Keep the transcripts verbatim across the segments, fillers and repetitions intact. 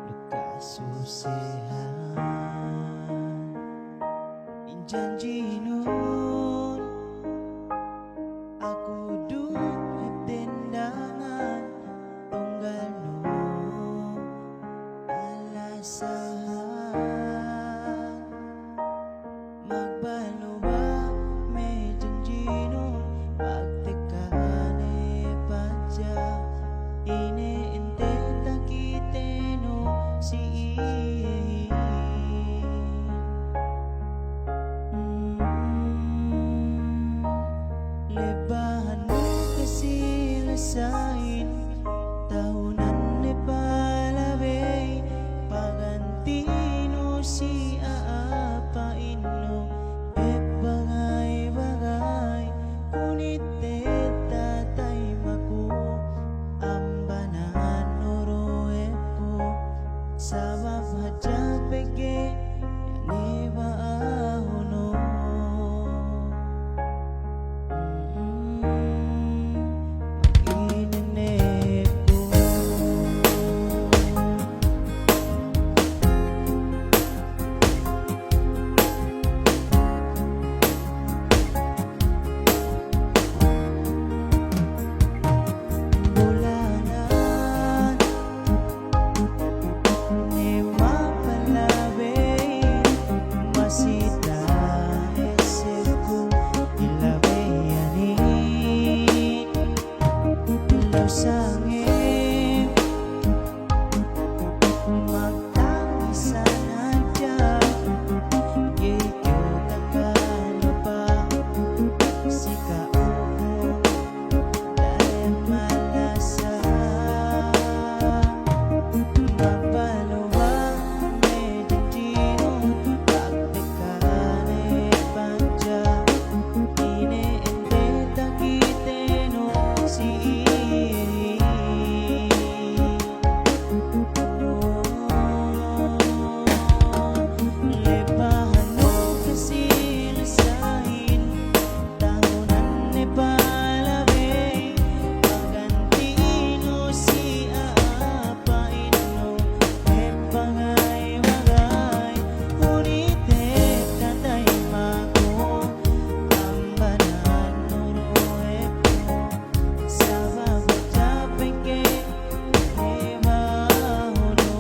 Luka susehan in janjinun, aku du hep dendangan tunggal nu alasahan. Magbalu ba me' janjinun, pagtekka ne paja, ine ente takitenu si iyehin. Mm, lebahan nu kasilasahin, tahunan ne palabey, pagantinu si a'a pa'innu, hep bagay-bagay, kunit te tataymaku, ambanan nu du hepku, sabab hadja pegge' iye ne ba'ahunu. Bulanan ne mapalabey, masi ta esseku ilabey iyan. Lusange magtangisan hadja, ga'i ku takalupa si ka'u. Tahunan ne palabey, pagantinu si a'a pa'innu, hep bagay-bagay, kunit te tataymaku, ambanan nu du hepku, sabab hadja pegge' iye ne ba'ahunu.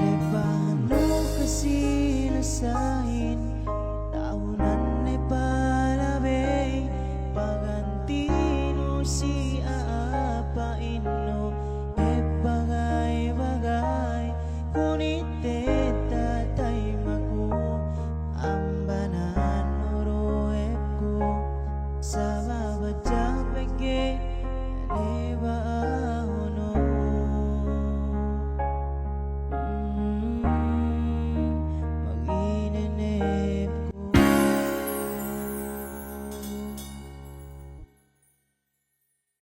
Lebahan nu kasilasahin, tahunan ne palabey, pagantinu si a'a pa'innu, hep bagay-bagay, kunit te tataymaku, ambanan nu du hepku, sabab hadja pegge' iye ne ba